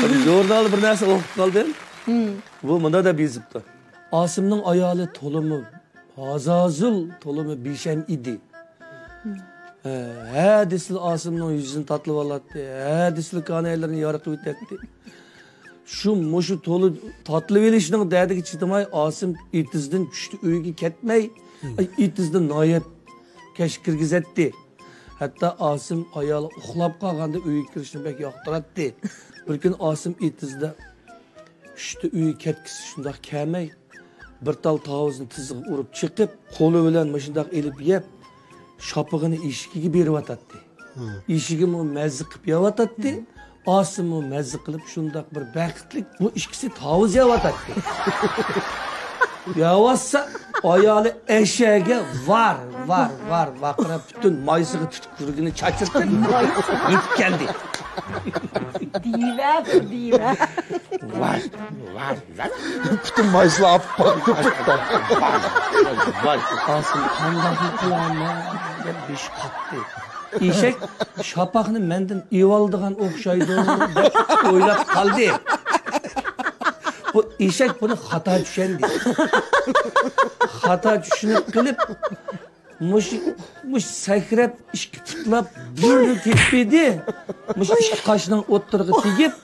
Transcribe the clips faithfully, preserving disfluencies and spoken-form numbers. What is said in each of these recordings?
ژۇرنالدا بىر نەرسە ئوقۇپ قالدىم. بۇ مۇنداق دەپ يېزىپتۇ. ئاسىمنىڭ ئايالى تولىمۇ ھازازۇل، تولىمۇ بىشەم ئىدى. ھە، ھە دېسىلا ئاسىمنىڭ يۈزىنى تاتلىۋالاتتى، ھە دېسىلا كانايلىرىنى يارقىۋېتەتتى. شۇ، مۇشۇ تولا تاتلىۋېلىشنىڭ دەردىگە چىدىماي، ئاسىم ئېتىزدىن چۈشتە ئۆيگە كەتمەي، ئېتىزدا ناھايەت كەچ كىرگۈزەتتى. ھەتتا ئاسىم ئايالى ئۇخلاپ قالغاندا ئۆيگە كىرىشنى بەك ياقتۇراتتى. بىر كۈنى ئاسىم ئېتىزدا چۈشتە ئۆيگە كەتكۈسى شۇنداق كەلمەي، بىر تال تاۋۇزنى تىزىغا ئۇرۇپ چېقىپ، قولى بىلەن مۇشۇنداق ئېلىپ يەپ، شاپىقىنى ئېشىكىگە بېرىۋاتاتتى. ئېشىكىمۇ مەززە قىلىپ يەۋاتاتتى. ئاسىممۇ مەززە قىلىپ، شۇنداق بىر بەختلىك بۇ ئىككىسى تاۋۇز يەۋاتاتتى. يەۋاتسا، ئايالى ئەشەگە ۋار، ۋار، ۋار ۋارقىراپ، پۈتۈن مايسىغا تۈتۈك كۈرىكىنى چاچرىتىپ، يېتىپ كەلدى. دىۋە، دىۋە. ۋاي، ۋاي، ۋاي. پۈتۈن مايسىلار ئاپپاق. ۋاي، ۋاي. ئاسىم قانداقمۇ قىلارمەن دەپ بېشى قاتتى. ئېشەك شاپاقنى مەندىن ئېۋالىدىغان ئوخشايدۇ دەپ ئويلاپ قالدى. بۇ ئېشەك بۇنى خاتا چۈشەندى. خاتا چۈشىنىپ قېلىپ، مۇشۇ، مۇشۇ سەكرەپ، ئىككى پۇتلاپ بىرنى تېپىپ ئىدى. مۇشۇ ئىككى قاشنىڭ ئوتتۇرىغا تېگىپ،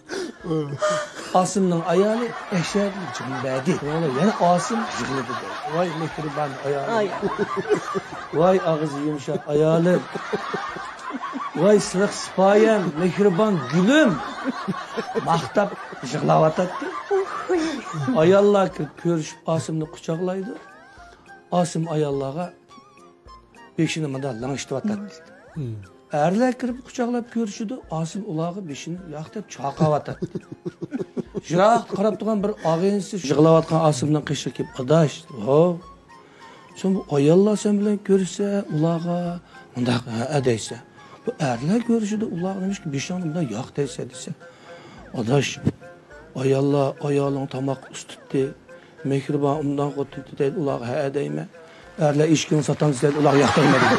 ئاسىمنىڭ ئايالى ئەشەدىن جىغىلدىدى. يەنە ئاسىم يىغلىدى دەيدۇ. ۋاي مېھرىبان ئايالىم. ۋاي ئاغزى يۇمشاق ئايالىم. ۋاي سىلىق سىپايەم، مېھرىبان گۈلۈم. ماختاپ يىغلاۋاتاتتى. ئاياللار كىرىپ كۆرۈشۈپ ئاسىمنى قۇچاقلايدۇ. ئاسىم ئاياللارغا بېشىنى مۇنداق لىڭشىتىۋاتاتتى. ئەرلەر كىرىپ قۇچاقلاپ كۆرۈشىدۇ، ئاسىم ئۇلارغا بېشىنى ياق دەپ چاقاۋاتاتتى. يىراقتا قاراپ تۇرغان بىر ئاغىنىسى يىغلاۋاتقان ئاسىمنىڭ قېشىغا كېلىپ، ئاداش، ھو، سەن بۇ ئاياللار سەن بىلەن كۆرۈشسە، ئۇلارغا مۇنداق ھەئە دەيسەن. بۇ ئەرلەر كۆرۈشىدۇ، ئۇلارغا نېمىشقا بېشىڭنى مۇنداق ياق دەيسەن دېسە، ئاداش، ئاياللار ئايالىڭ تاماق ئۇستىتى، مېھرىبان ئۇنداق خوتۇن دەيدۇ، ئۇلارغا ھەئە دەيمەن. ئەرلەر ئېشىكىڭنى ساتامدۇ دېسە، ئۇلارغا ياق دەيمەن دېدى.